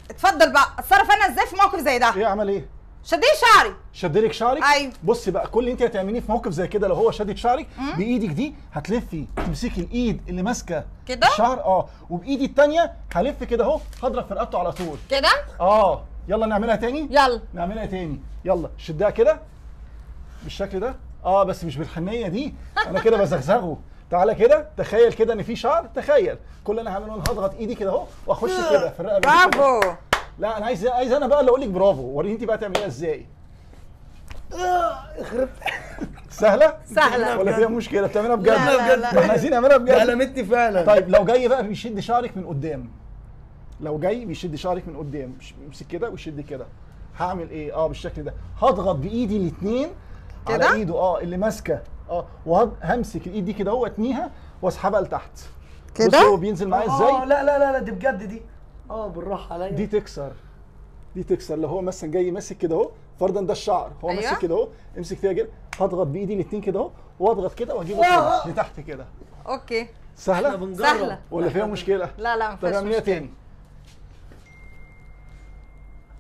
اتفضل بقى، اتصرف انا ازاي في موقف زي ده؟ ايه عمل ايه؟ شدلي شعري. شدلك شعرك؟ ايوه. بصي بقى، كل اللي انت هتعمليه في موقف زي كده لو هو شدد شعرك بايدك دي هتلفي تمسكي الايد اللي ماسكه كده الشعر، وبايدي الثانية هلف كده اهو، هضرب في رقبته على طول كده. يلا نعملها تاني. يلا نعملها تاني. يلا شدها كده بالشكل ده، بس مش بالحنيه دي، انا كده بزغزغه. تعالى كده، تخيل كده ان في شعر، تخيل كل اللي انا هعمله انا هضغط ايدي كده اهو واخش كده في الرقبة. برافو. لا انا عايز انا بقى اللي اقول لك برافو، وريني انت بقى تعمليها ازاي. خربت. سهلة؟ سهلة ولا فيها مشكلة؟ بتعملها بجد؟ لا لا لا، احنا عايزين نعملها بجد. قلمتني فعلا. طيب لو جاي بقى بيشد شعرك من قدام، لو جاي بيشد شعرك من قدام، امسك كده وشد كده، هعمل ايه؟ بالشكل ده، هضغط بايدي الاثنين على ايده اللي ماسكه، وهمسك الايد دي كده اهو واتنيها واسحبها لتحت كده. بص هو بينزل معايا ازاي. لا لا لا لا، دي بجد دي، بالراحة عليا. دي تكسر، دي تكسر. لو هو مثلا جاي ماسك كده اهو، فرضا ده الشعر، هو ماسك أيوة. كده اهو، امسك فيها كده، هضغط بايدي الاثنين كده اهو واضغط كده واجيبه كده لتحت كده. okay. سهلة؟ سهلة ولا فيها مشكلة؟ لا لا ما فيهاش مشكلة. طب اعمليها تاني.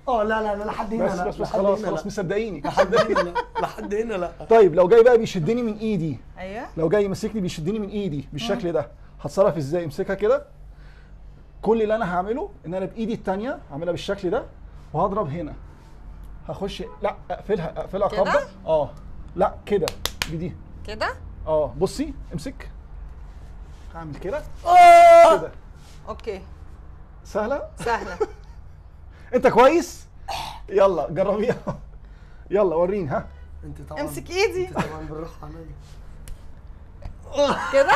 لا لا لا، لحد هنا بس. بس بس خلاص خلاص، مصدقيني. لحد هنا لا، لحد هنا لا. طيب لو جاي بقى بيشدني من ايدي، ايوه، لو جاي ماسكني بيشدني من ايدي بالشكل ده، هتصرف ازاي؟ امسكها كده. كل اللي انا هعمله ان انا بايدي الثانية هعملها بالشكل ده وهضرب هنا، هخش، لا اقفلها، اقفلها قبضه، لا كده بدي كده، بصي امسك، هعمل كده كده. okay. سهلة؟ سهلة. انت كويس؟ يلا جربيها. يلا وريني. ها انت طبعا امسك ايدي. انت طبعا بالراحة عليا كده.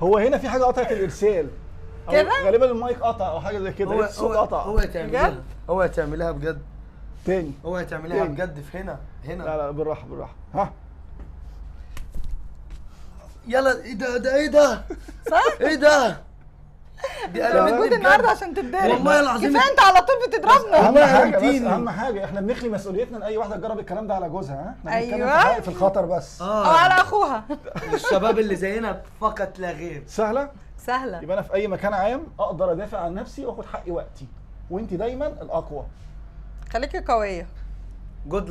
هو هنا في حاجة قطعت الارسال كده، غالبا المايك قطع او حاجة زي كده، الصوت قطع. اوعي تعمليها، اوعي تعمليها بجد تاني، اوعي تعمليها بجد. في هنا هنا. لا لا بالراحة بالراحة. ها يلا. ايه ده؟ ده ايه ده؟ صح؟ ايه ده؟ دي موجود النهارده عشان تتضرب والله العظيم. كفاية انت على طول بتضربنا. اهم حاجة، بس اهم حاجة احنا بنخلي مسؤوليتنا لاي واحدة تجرب الكلام ده على جوزها. ها احنا بنتكلم في الخطر بس، او على اخوها. الشباب اللي زينا فقط لا غير. سهلة؟ سهلة. يبقى انا في اي مكان عام اقدر ادافع عن نفسي واخد حقي وقتي، وانت دايما الاقوى. خليكي قوية. good.